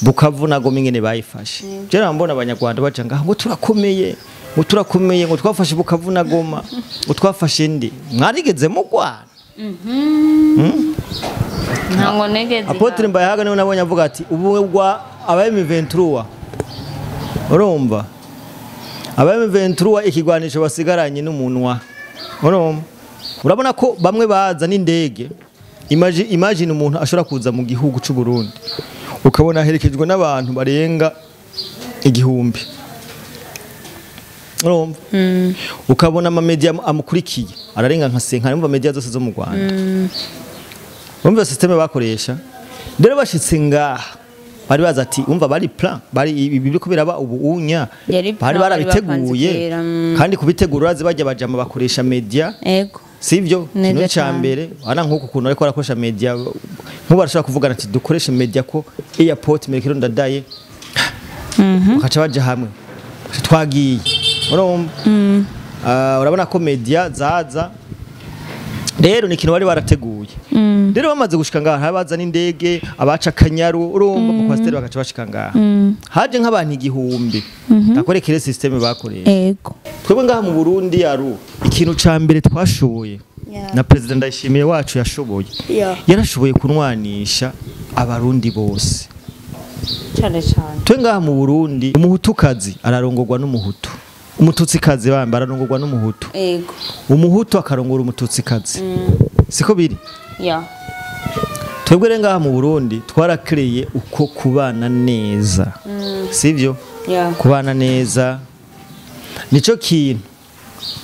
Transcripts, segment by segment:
Bukavu na Goma ingene bayifashe. Je mbona abanyarwanda baja ngaho ngo turakomeye, ngo turakomeye, ngo twafashe Bukavu na Goma, ngo twafashe ndi. Mwarigeze mugwana? Ntango negeze. Apotre Mbayahaga niwe nabonye avuga ati ubu gwa aba M23, urumva aba M23 ikigwanisho basigaranye n'umunwa, urumva urabona ko bamwe baza n'indege. Imagine umuntu ashobora kuza mu gihugu c'u Burundi ukabona aherekejwe n'abantu barenga 1000, urumva ukabona ama media amukurikiye ararenga nka senkari, umva media zose zo mu Rwanda. Umva systeme bakoresha rero bashitse ngaha bari baza ati umva bari plan bari ibi ko biraba ubu unya bari barabiteguye, kandi kubitegura urazi bajya bajama bakoresha media. Yego, sivyo kino ca mbere ana nkuko ukuntu ariko arakoresha media nkuba arashaka kuvugana ati dukoreshe media ko airport merekero ndadaye, bakaca baja hamwe twagiye, urumva urabona ko media zaza rero ni ikintu bari barateguye. Rero bamaze gushika ngaha habaza n'indege abaca Kanyaru, urumva mu kwasteri bakaca bashika ngaha haje nk'abantu 1000. Ndakorekere system bakoresha. Yego, twebwe ngaha mu Burundi yaru ikintu ca mbere twashoboye na president Ndayishimiye wacu yashoboye, yarashoboye kunwanisha abarundi bose cyane cyane. Twe ngaha mu Burundi umuhutukazi ararongorwa n'umuhutu, umututsikazi bamba ararongorwa n'umuhutu. Yego, umuhutu akarongora umututsikazi. Siko biri? Ya. Twebwe rero ngaha mu Burundi twarakreye uko kubana neza. Sivyo? Ya. Kubana neza nico kintu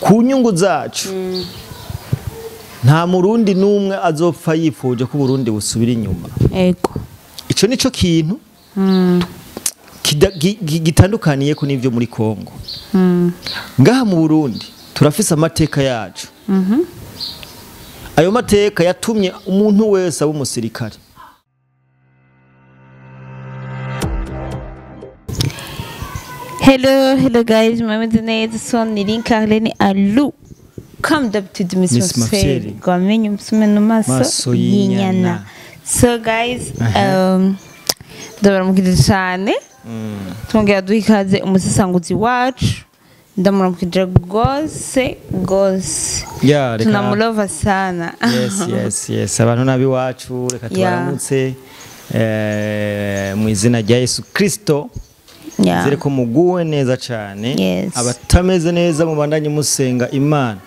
ku nyungu zacu. Nta murundi numwe azopfa yifuje ko Burundi busubira inyuma. Yego. Ico nico kintu gitandukaniye ko nivyo muri Kongo. Ngaha mu Burundi turafise amateka yacu. Ayo mateka yatumye umuntu wese aba umusirikare. Hello, hello guys, mwameze neza. So ni Linkarlene Alu. Comme d'habitude Miss Mafseri. Gwamenye msume no maso y'inyana. So guys, ndabaramukije cyane. Twongera duha ikaze umusesanguzi wacu. Ndamuramukije gose gose. Yeah, reka tunamulova sana. Yes, yes, yes. Abantu nabi wacu reka tubaramutse mu izina rya Yesu Kristo. Nizere ko muguwe neza cyane. Yes. Abatameze neza mubandanye musenga Imana.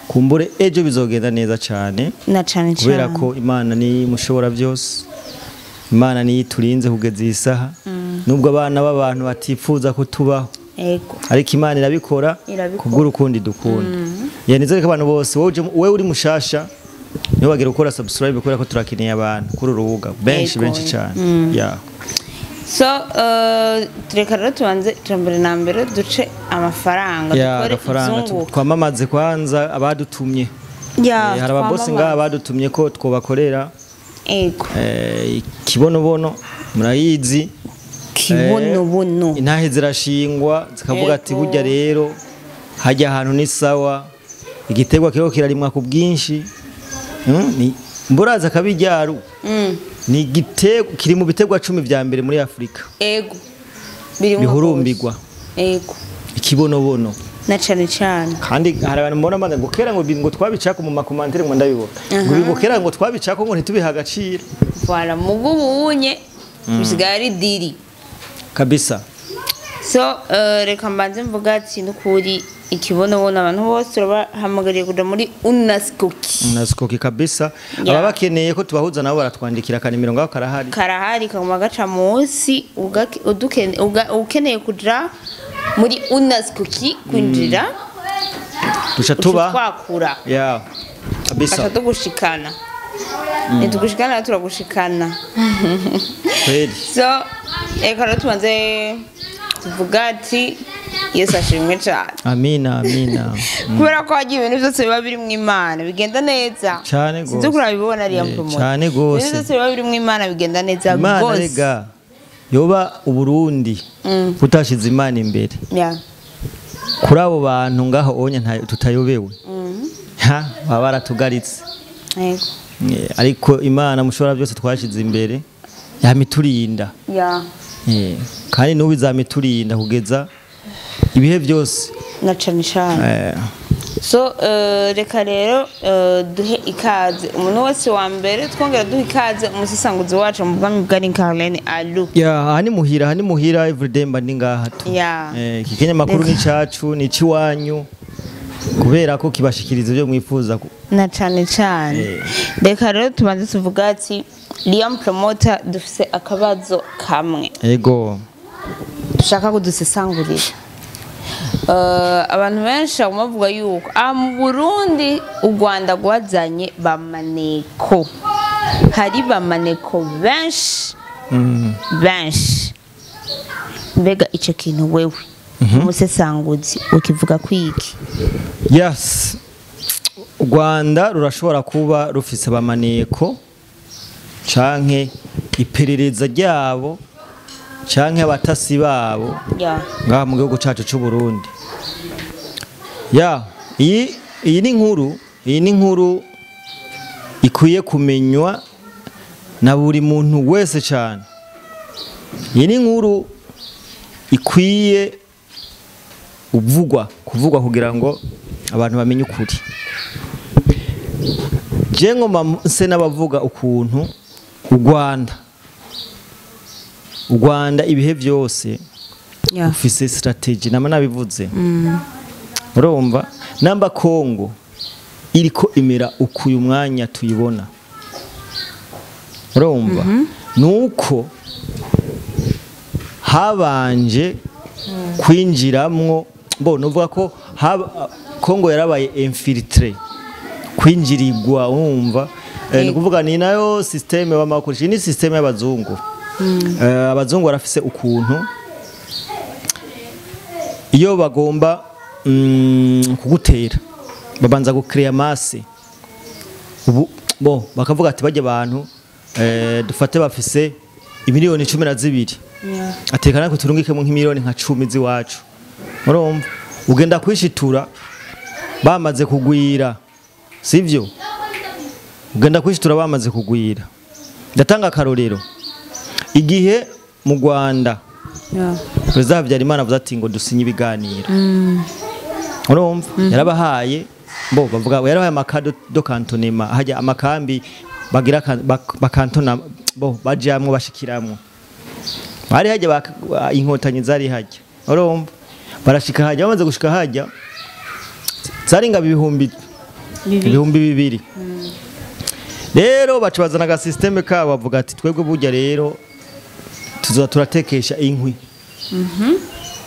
Kumbure ejo bizogenda neza cyane. Na cyane cyane. Kubera ko Imana ni mushobora byose. Imana ni iturinze kugeza iyi saha. Nubwo abana b'abantu batifuza ko tubaho. Ego. Ariko Imana irabikora kubw'urukundo dukunda. Ya nizere ko abantu bose wowe uri mushasha ntibagire gukora subscribe kubera ko turakeneye abantu kuri urubuga benshi benshi cyane. Yeah. So tureka rero tubanze turambere na mbere duce amafaranga dukore izunguka. Twamamaze kwanza abadutumye. Hari ababosi ngaha abadutumye ko twobakorera. Ego. Kibonobono murayizi. Kibonobono. Intahe zirashingwa zikavuga ati burya rero hajya ahantu ni sawa, igitegwa kiriko kirarimwa ku bwinshi. Ni mburaza kabijyaru. Ni igitego kiri mu bitegwa 10 vya mbere muri Afrika. Ego. Bihurumbirwa. Ego. Ikibonobono. Na cyane cyane. Kandi hari abantu mbona mbanza ngo kera ngo twabicako mu makomantere ngo ndabibona. Ngo kera ngo twabicako ngo ntitubiha agaciro. Voilà, mugubu unye bisigaye ari diri. Kabisa. So reka mbanze mvuga ati nukuri ikibonobono abantu bose turabahamagariye kuja muri Unaskoki. Unaskoki kabisa. Aba bakeneye ko tubahuza nabo baratwandikira kanimero ngaho karahari. Karahari kaguma gaca munsi ukeneye kuja muri Unaskoki kwinjira. Duca tuba twakura. Yeah. Kabisa. Acha tugushikana. Nitugushikana turagushikana. Kweli. So eka rero tubanze tuvuga ati Yesu ashimwe cyane. Amina, amina. Kubera ko hagiye ibintu byose biba biri mu Imana bigenda neza. Cyane gose. Sinzi kurabibona ari yampromote. Cyane gose. Ibintu byose biba biri mu Imana bigenda neza gose. Imana rega yoba Uburundi butashize Imana imbere. Yeah. Kuri abo bantu ngaho onya tutayobewe. Ha, baba baratugaritse. Yego. Ariko Imana mushobora byose twashize imbere. Yamiturinda. Ya. Kandi n'ubu izamiturinda kugeza ibihe byose. Na cane cane. So reka rero duhe ikaze umuntu wese wa mbere, twongera duhe ikaze umusisanguzi wacu mu bwami bwa Carlene Alu. Ya, aha ni muhira, aha ni muhira, everyday mba ndi ngaha tu. Ya. Iki kinyamakuru ni cacu, ni ciwanyu, kubera ko kibashikiriza ibyo mwifuza. Na cane cane. Reka rero tubanze tuvuga ati Liam Promoter, dufise akabazo kamwe Ego. dushaka kudusesangurira. Abantu benshi baguma bavuga yuko aha mu Burundi u Rwanda rwazanye bamaneko, hari bamaneko benshi benshi. Mbega ico kintu wewe umusesanguzi ukivuga kwiki? Yes. U Rwanda rurashobora kuba rufise abamaneko canke iperereza ryabo canke abatasi babo Ya. ngaha mu gihugu cacu c'u Burundi. Ya, iyi ni inkuru, iyi ni inkuru ikwiye kumenywa na buri muntu wese cyane. Iyi ni inkuru ikwiye kuvugwa kugira ngo abantu bamenye ukuri. Je ngoma nse n'abavuga ukuntu u Rwanda ibihe byose Ya. ufise strategy, nama nabivuze. Urumva namba Kongo iriko imera ukuyu mwanya tuyibona. Urumva nuko habanje kwinjiramwo, bo nuvuga ko Kongo yarabaye infiltré, kwinjirirwa, urumva. Ni kuvuga ni nayo systeme bamakoresha, ni systeme y'abazungu. Abazungu barafise ukuntu iyo bagomba kugutera babanza gucrea masse. Ubu bo bakavuga ati bajya abantu dufate bafise imiliyoni 12. Yeah. Atekana ko turungikemo nk'imiliyoni nka 10 ziwacu. Urumva ugenda kwishitura bamaze kugwira, sivyo? Ugenda kwishitura bamaze kugwira. Ndatanga akarorero. Igihe mu Rwanda Ya. Perezida Habyarimana avuze ati ngo dusinye ibiganiro. Urumva yarabahaye, bo bavuga yarabahaye amakado do cantonema, hajya amakambi bagira bakantona, bo bajamwo bashikiramwo. Bari hajya inkotanyi zari hajya. Urumva barashika hajya, bamaze gushika hajya zaringa ibihumbi 2000. Rero baca bazana aga systeme kabo bavuga ati twebwe burya rero tuzoza turatekesha inkwi.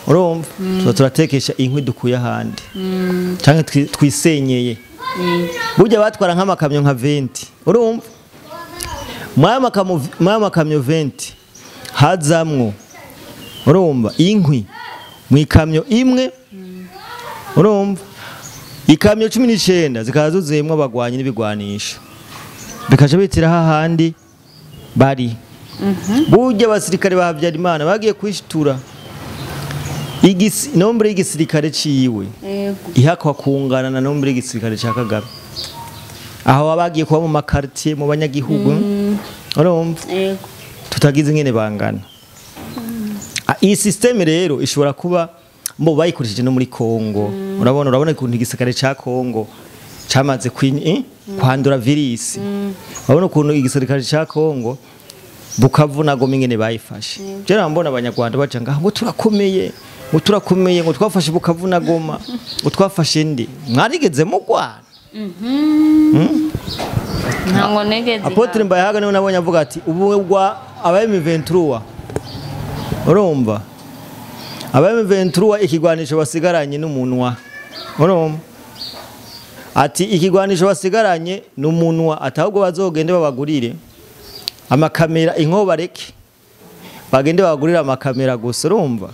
Urumva tuzoza turatekesha inkwi dukuye ahandi canke twisenyeye. Burya batwara nk'amakamyo nka 20. Urumva mwaya makamyo 20 hazamwo, urumva, inkwi mu ikamyo imwe. Urumva ikamyo 19 zikaza zuzuyemwo abagwanyi n'ibigwanisho, bikaja bitira hahandi bari. Burya abasirikare ba Habyarimana bagiye kwishitura nombre y'igisirikare ciwe ihakwa kungana na nombre y'igisirikare ca Kagame, aho abagiye kuba mu makartier mu banyagihugu. Urumva tutagize ingene bangana. Iyi systeme rero ishobora kuba mbo bayikoresheje no muri Kongo. Urabona ukuntu igisirikare ca Kongo camaze kwandura virisi. Urabona ukuntu igisirikare ca Kongo Bukavu na Goma ingene bayifashe. Je mbona abanyarwanda baca ngaho ngo turakomeye, ngo turakomeye, ngo twafashe Bukavu na Goma, ngo twafashe ndi. Mwarigeze mu Rwanda? Ntango negeze. Apotre Mbayahaga niwe nabonye avuga ati ubu gwa aba M23. Urumva aba M23 ikigwanisho basigaranye n'umunwa. Urumva ati ikigwanisho basigaranye n'umunwa, atahubwo bazogende babagurire amakamera, inko bareke bagende babagurira amakamera gusa. Urumva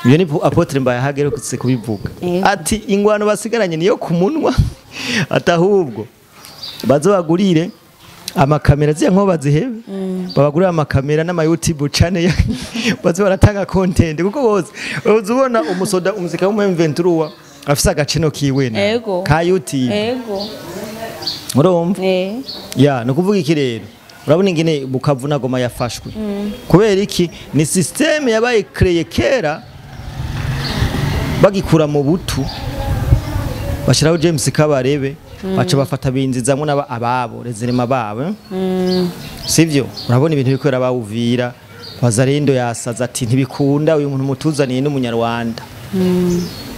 iyo ni Apotre Mbayahaga aherutse kubivuga ati ingwano basigaranye niyo ku munwa, atahubwo bazobagurire amakamera ziya nko bazihebe, babagurira amakamera n'ama YouTube channel baze baratanga content, kuko bose uzubona umusoda umusika w'umu M23 afise agacino kiwe na ka YouTube. Ego. Urumva? Ya, no kuvuga iki rero? Urabona ingene Bukavu na Goma yafashwe. Kubera iki? Ni système yabaye créé kera bagikura mu butu, bashiraho James Kabarebe, baca bafata binzizamwo naba ababo rezerema babo. Sivyo? Urabona ibintu bikorera bawuvira, Wazarendo yasaza ati ntibikunda, uyu muntu mutuzaniye n'umunyarwanda.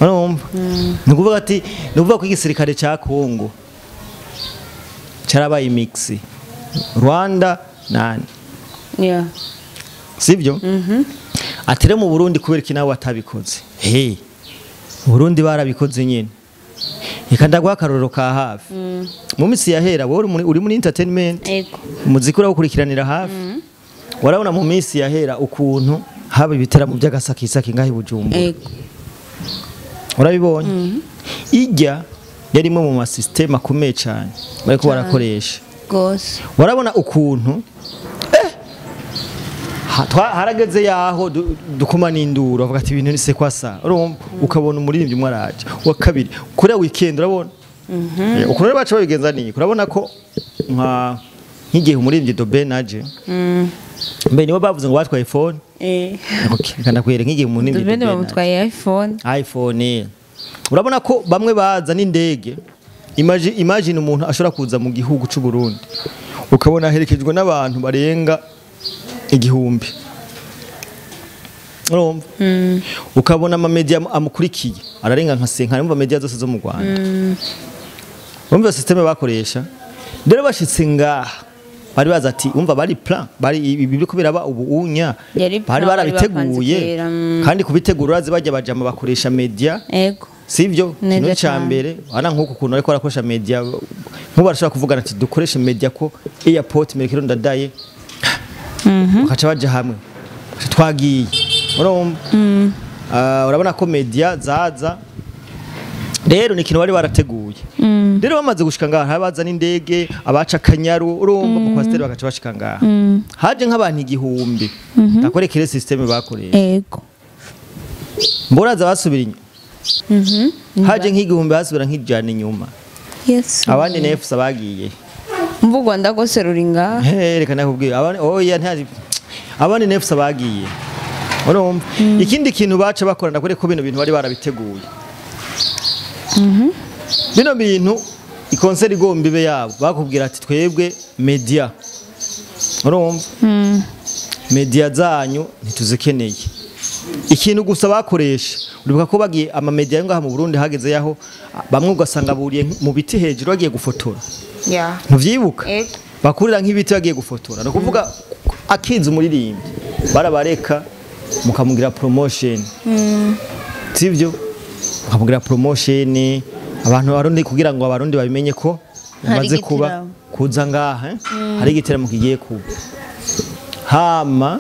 Urumva? Ni ukuvuga ati, ni ukuvuga ko igisirikare ca Kongo carabaye mix Rwanda nani. Sivyo? Ati rero mu Burundi kubera iki nawe watabikoze? Hey, Burundi barabikoze nyene. Reka ndaguha akarorero ka hafi. Mu minsi yahera wowe uri muri entertainment, umuziki urawukurikiranira hafi. Warabona mu minsi yahera ukuntu haba ibiteramo by'agasakisaki ngaho i Bujumbura. Urabibonye? Ijya yari imwe mu masystème akomeye cyane bariko barakoresha. Gose. Warabona ukuntu harageze yaho dukoma n'induru bavuga ati ibintu ni c'est quoi ça? Urumva ukabona umuririmbyi umwe araje, wa kabiri kuri weekend urabona. Ukuntu rero baca babigenza ni urabona ko nka nk'igihe umuririmbyi Dobe naje. Mbe nibo bavuze ngo batwaye phone. Okay, reka ndakwere nk'igihe umuririmbyi Dubene Dobe naje. bamutwaye iPhone. iPhone. Urabona ko bamwe baza n'indege. Imagine umuntu ashobora kuza mu gihugu c'u Burundi, ukabona aherekejwe n'abantu barenga 1000. Urumva? Ukabona ama media amukurikiye ararenga nka senka, urumva media zose zo mu Rwanda. Urumva système bakoresha. Rero bashitse ngaha bari baza ati umva bari plan, bari ibi biriko biraba ubu unya Yari plan, bari bari bapanze barabiteguye kera, kandi kubitegura urazi bajya bajama bakoresha media. Sivyo? Neza Kino ca cane. mbere ana nkuko ukuntu ariko arakoresha media, nkubu barashobora kuvugana ati dukoreshe media ko airport Melchior Ndadaye, bakaca baja hamwe. Bakaca twagiye. Urumva? Urabona ko media zaza rero ni ikintu bari barateguye. Rero bamaze gushika ngaha habaza n'indege abaca Kanyaru, urumva mu kwasteri bakaca bashika ngaha. Haje nk'abantu 1000. Ndakorekere système bakoresha. Mboraza basubira inyuma. Haje nk'igihumbi basubira nk'ijana inyuma. Abandi nefuse bagiye. Mvu Rwanda gose ruri ngaha. Reka nakubwira abandi oya ntazi abandi nefuse bagiye. Urumva? Ikindi kintu baca bakora ndakore ko bino bintu bari barabiteguye. Bino bintu ikonseri igomba ibe yabo bakubwira ati twebwe media. Urumva? Media zanyu ntituzikeneye. Ikintu gusa bakoresha uribuka ko bagiye ama media ngaha mu Burundi hageze yaho bamwe ugasanga buriye mu biti hejuru bagiye gufotora. Ntuvyibuka? Bakurira nk'ibiti bagiye gufotora. No kuvuga akinze umuririmbyi barabareka mukamugira promotion. Sivyo? Mukamugira promotion abantu barundi kugira ngo abarundi babimenye ko Hari umaze kuba igiteramo. kuza ngaha, hari igiteramo kigiye kuba. Hama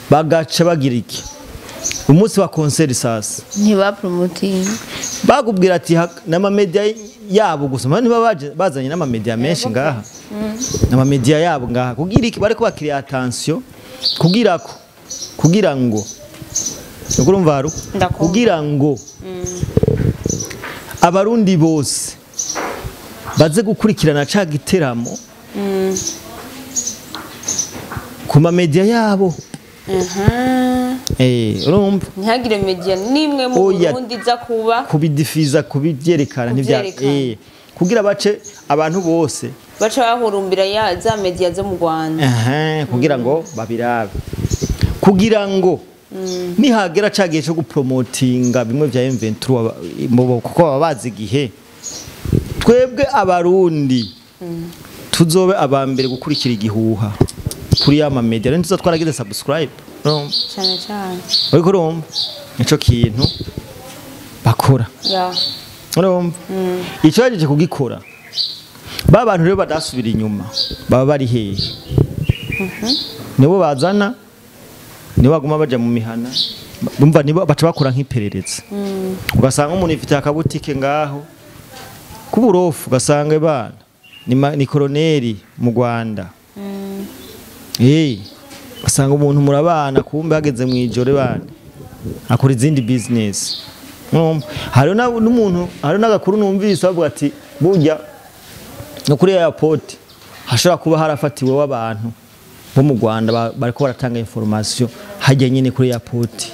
bagaca bagira iki? Umunsi wa concert sasa Ntiba promoting. bagubwira ati n'ama media yabo gusa niba bazanye n'ama media menshi ngaha. N'ama media yabo ngaha kugira iki bariko bakiriya attention kugira ko kugira ngo urumva haru Ndakumva. kugira ngo abarundi bose baze gukurikirana ca giteramo ku ma media yabo. Urumva? Ntihagire media nimwe mu Oya. Burundi iza kuba kubidifiza kubyerekana ntivya Kuvyerekana. Kugira bace abantu bose baca bahurumbira ya za media zo mu Rwanda. Kugira ngo babirabe. Kugira ngo nihagera cagiye cyo gupromotinga bimwe vya M23 kuko baba bazi igihe twebwe abarundi tuzobe abambere gukurikira igihuha kuri ya media rero tuza twaragize subscribe. Urumva? Cyane cyane. Uriko urumva? Nico kintu bakora. Urumva? Ico yaje kugikora. Ba bantu rero badasubira inyuma baba bari hehe? Nibo bazana, nibo baguma baja mu mihana, bumva nibo baca bakora nk'iperereza. Ugasanga umuntu ifite akabutike ngaho kuburofu, ugasanga bana ni koroneri mu Rwanda. Ugasanga umuntu murabana kumbe hageze mu ijoro bana akora izindi business. Hari n'umuntu, hari n'agakuru numvise bavuga ati burya no kuri airport Hashobora kuba harafatiwe w'abantu bo mu Rwanda bariko baratanga information hajya nyine kuri airport.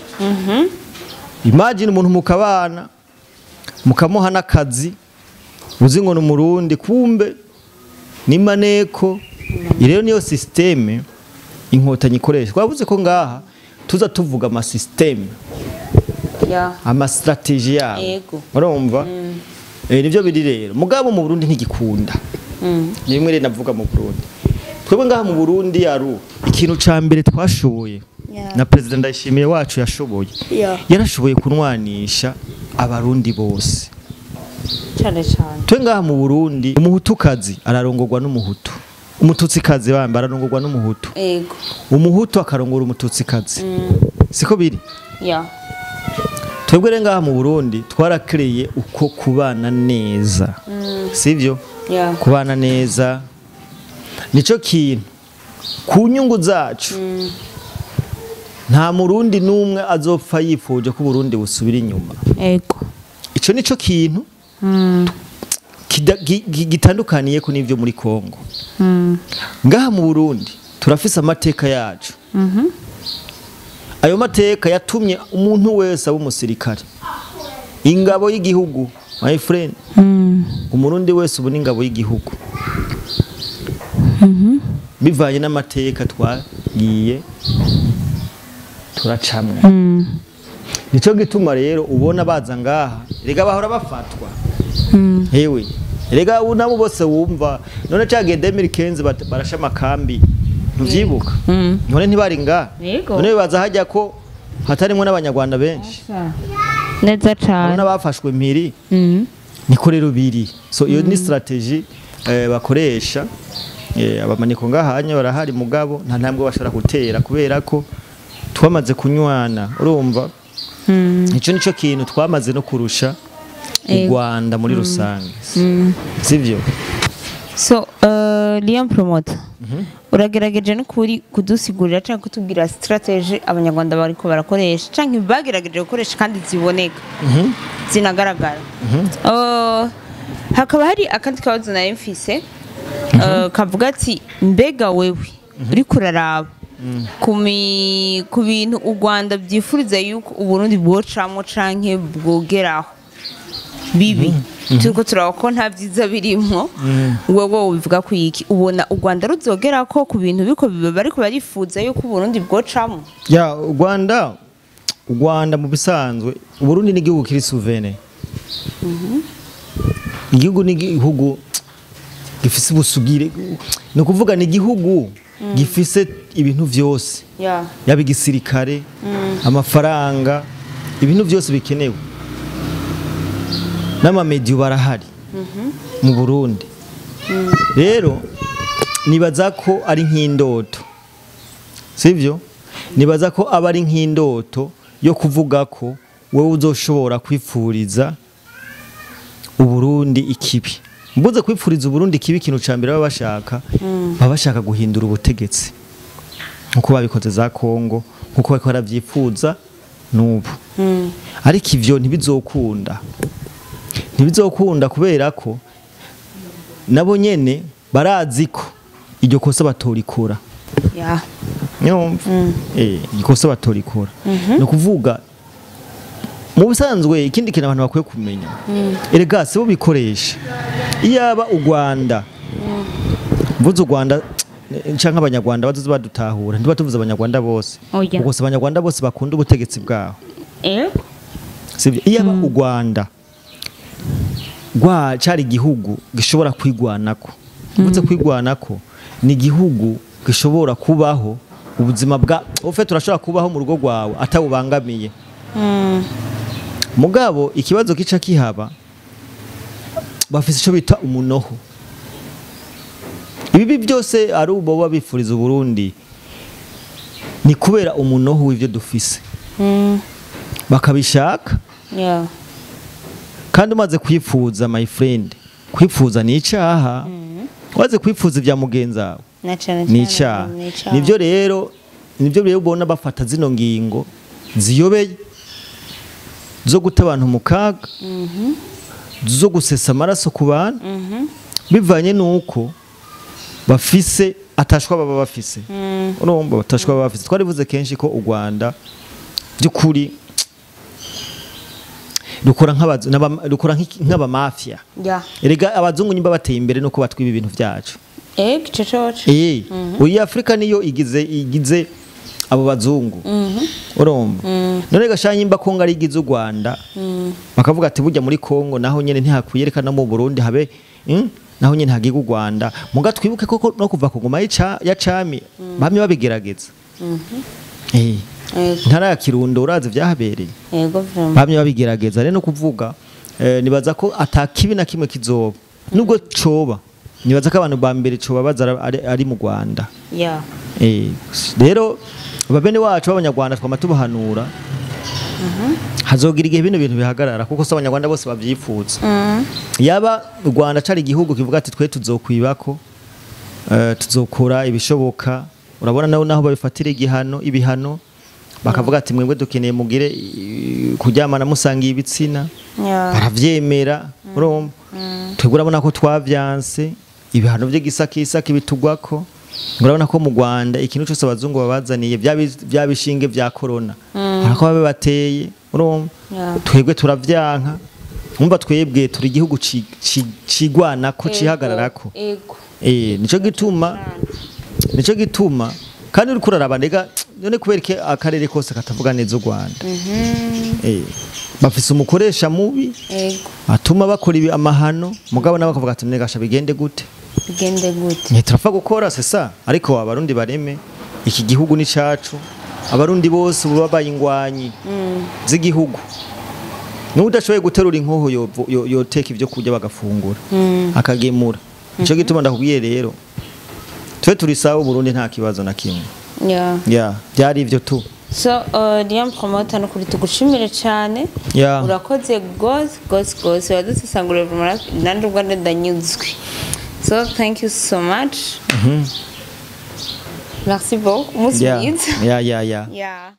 Imagine umuntu mukabana mukamuha nakazi uzi ngo ni Umurundi kumbe ni maneko. Rero niyo systeme inkotanyi ikoresha. Twavuze ko ngaha tuza tuvuga ama systeme ama strategie yabo. Urumva? Nivyo biri rero. Mugabo mu Burundi ntigikunda. Ni bimwe rero navuga mu Burundi. Twebwe ngaha mu Burundi yaru ikintu ca mbere twashoboye na President Ndayishimiye wacu yashoboye. Yarashoboye kunwanisha abarundi bose. Cyane cyane. Twe ngaha mu Burundi umuhutukazi ararongorwa n'umuhutu. Umututsikazi bamba ararongorwa n'umuhutu. Yego. Umuhutu akarongora umututsikazi. Siko biri? Twebwe rero ngaha mu Burundi twarakreye uko kubana neza. Sivyo? Kubana neza nico kintu ku nyungu zacu. Nta murundi numwe azopfa yifuje ko Burundi busubira inyuma. Yego. Ico nico kintu gitandukaniye ko nivyo muri Kongo. Ngaha mu Burundi turafise amateka yacu. Ayo mateka yatumye umuntu wese aba umusirikare. Ingabo y'igihugu, my friend. Umurundi wese ubu n'ingabo y'igihugu. Bivanye n'amateka twagiye turacamwe. Nico gituma rero ubona baza ngaha, rega bahora bafatwa. Hewe, rega nabo bose wumva none cagiye 2015 barasha amakambi. Ntuvyibuka? None ntibari ngaha. None baza hajya ko hatarimwe n'abanyarwanda benshi. Neza cyane. None bafashwe mpiri. Niko rero biri. So iyo ni strategie bakoresha. Abamaniko ngahanya barahari mugabo nta ntambwe bashobora gutera kubera ko twamaze kunywana, urumva? Ico nico kintu twamaze no kurusha u Rwanda muri rusange. Sivyo? So Lion Promoter, uragerageje no kuri kudusigurira canke kutubwira strategie abanyarwanda bariko barakoresha canke bagerageje gukoresha kandi ziboneka zinagaragara. Hakaba hari akandi kabazo nari mfise kavuga ati mbega wewe uri kuraraba ku bintu u Rwanda byifuriza yuko u Burundi bwocamwo canke bwogeraho bibi, turiko turaba ko nta vyiza birimwo, wewe ubivuga ku iki? Ubona u Rwanda ruzogera ko ku bintu biko bariko barifuza yuko u Burundi bwocamwo? Ya u Rwanda mu bisanzwe u Burundi ni igihugu kiri souverain. Igihugu ni igihugu gifise ubusugire, no kuvuga ni igihugu gifise ibintu vyose. Yaba igisirikare, amafaranga, ibintu byose bikenewe. N'amamedia barahari mu Burundi. Rero nibaza ko ari nk'indoto. Sivyo? Nibaza ko aba ari nk'indoto yo kuvuga ko wewe uzoshobora kwifuriza Uburundi ikibi. Mbuze kwifuriza Uburundi ikibi, ikintu ca mbere baba bashaka, baba bashaka guhindura ubutegetsi. Nkuko babikoze za Kongo, nkuko bariko baravyifuza n'ubu. Ariko ivyo ntibizokunda. Ntibizokunda kubera ko nabo nyene barazi ko iryo kosa batorikora. Nyumva? Iryo kosa batorikora. No kuvuga mu busanzwe ikindi kintu abantu bakwiye kumenya. Erega si bo bikoresha. Iyaba u Rwanda, mvuze u Rwanda canke abanyarwanda bazoze badutahura, ntiba tuvuze abanyarwanda bose. Kuko se abanyarwanda bose bakunda ubutegetsi bwaho. Sivyo? Iyaba u Rwanda gwa cari igihugu gishobora kwigwanako. Mvuze kwigwanako ni igihugu gishobora kubaho ubuzima bwa ufe turashobora kubaho mu rugo rwawe atawubangamiye. Mugabo ikibazo kica kihaba bafise ico bita umunoho. Ibi byose ari ubo babifuriza Burundi ni kubera umunoho w'ivyo dufise. Bakabishaka. Kandi umaze kwifuza my friend, kwifuza ni icaha. Waze kwifuza ibya mugenza wawe ni icaha. Nivyo rero ubona bafata zino ngingo ziyobeye zo guta abantu mu kaga, zo gusesa amaraso ku bantu, bivanye nuko Bafise atashwa baba bafise. Urumva batashwa baba bafise. Twarivuze kenshi ko u Rwanda by'ukuri rukora rukora nk'aba mafia. Erega abazungu nyimba bateye imbere nuko batwiba ibintu byacu. Uyu Afrika niyo igize abo bazungu. Urumva. None gashanye imba Kongo ari igize u Rwanda. Bakavuga ati burya muri Kongo naho nyene ntihakwiye no mu Burundi habe naho nyene hagiye u Rwanda. Muga twibuke koko no kuva ku ngoma ya cami bamye babigerageza. Ntara ya Kirundo urazi vyahabereye. Yego vraiment. Bamye babigerageza rero no kuvuga nibaza ko atakibi na kimwe kizoba. Nubwo coba nibaza ko abantu ba mbere coba baza ari mu Rwanda. Rero ababene wacu b'abanyarwanda twama tubahanura. Hazogira igihe bino bintu bihagarara kuko se abanyarwanda bose bavyipfuza. Yaba u Rwanda cari igihugu kivuga ati twe tuzokwibako tuzokora ibishoboka. Urabona naho babifatira igihano ibihano bakavuga ati mwebwe dukeneye mugire kuryamana musangiye ibitsina. Baravyemera. Urumva twebwe urabona ko twavyanse ibihano by'igisakisaka bitugwako. Urabona ko mu Rwanda ikintu cyose abazungu babazaniye byabishinge vya corona harako babe bateye. Urumva twebwe turavyanka. Umva twebwe turi igihugu cigwanako cihagararako. Nico gituma kandi uri kuraraba ndega none kubereke akarere kose katavuga neza u Rwanda. Bafise umukoresha mubi atuma bakora ibi amahano mugabo nabo bakavuga ati mnegasha bigende gute. Bigende gute. Ntiturapfa gukora c'est ça. Ariko abarundi bareme iki gihugu ni cacu. Abarundi bose babaye ingwanyi z'igihugu. N'udashoboye guterura inkoho yoteka ivyo kurya bagafungura akagemura. Nico gituma ndakubwiye rero twe turi sawa Burundi nta kibazo na kimwe. Byari ivyo tu. So Liam Promoter no kuri tugushimire cyane. Urakoze gose wadusesangurira nandi ubwo ndanyuzwe. So thank you so much. Merci beaucoup.